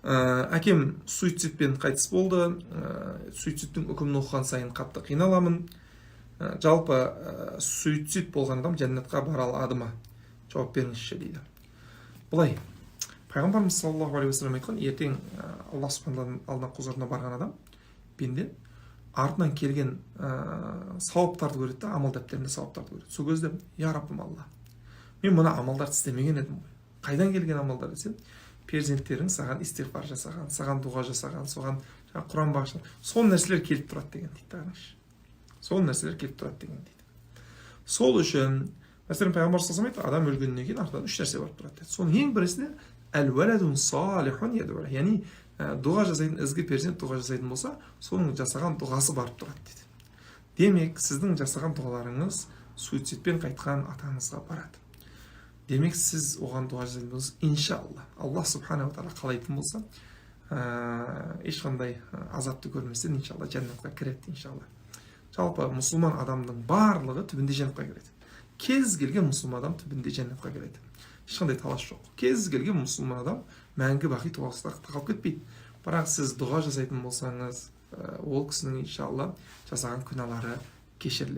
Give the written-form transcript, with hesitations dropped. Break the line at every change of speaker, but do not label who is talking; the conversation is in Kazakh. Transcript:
Әкем суицидпен қайтыс болды. Суицидтің үкімін оқыған сайын қатты қиналамын. Жалпы, суицид болған адам жәннатқа бара алады ма, жауап беріңізші, дейді. Былай, пайғамбарымыз саллаллаху алейхи уассалам айтқан: ертең Аллах субхана алдына, құзырына барған адам, пенде артынан келген сауаптарды көреді да, амал дәптерінде сауаптарды көреді. Сол кезде: «Я Раббым Алла, мен мына амалдарды істемеген едім ғой, қайдан келген амалдар?» – десе, перзенттерің саған истиғфар жасаған, саған дұға жасаған, соған жаңағы құран бағыштаған, сол нәрселер келіп тұрады деген дейді да. Қараңызшы, сол нәрселер келіп тұрады деген дейді. Сол үшін, мәселен, пайғамбар саллаллаху айтты: адам өлгеннен кейін артынан үш нәрсе барып тұрады деді. Соның ең біріншісіне әл уаладун салихун, яғни дұға жасайтын ізгі перзент дұға жасайтын болса, соның жасаған дұғасы барып тұрады дейді. Демек, сіздің жасаған дұғаларыңыз суицидпен қайтқан атаңызға барады. Демек, сіз оған дұға жасайтын болсаңыз, иншалла, Аллах субханала тағала қалайтын болса, ешқандай азапты көрместен, иншалла, жәннатқа кіреді, иншалла. Жалпы, мұсылман адамның барлығы түбінде жәннатқа кіреді. Кез келген мұсылман адам түбінде жәннатқа кіреді, ешқандай талас жоқ. Кез келген мұсылман адам мәңгі бақи тоғыста қалып кетпейді. Бірақ сіз дұға жасайтын болсаңыз, ол кісінің, иншалла, жасаған күнәлары кешіріледі.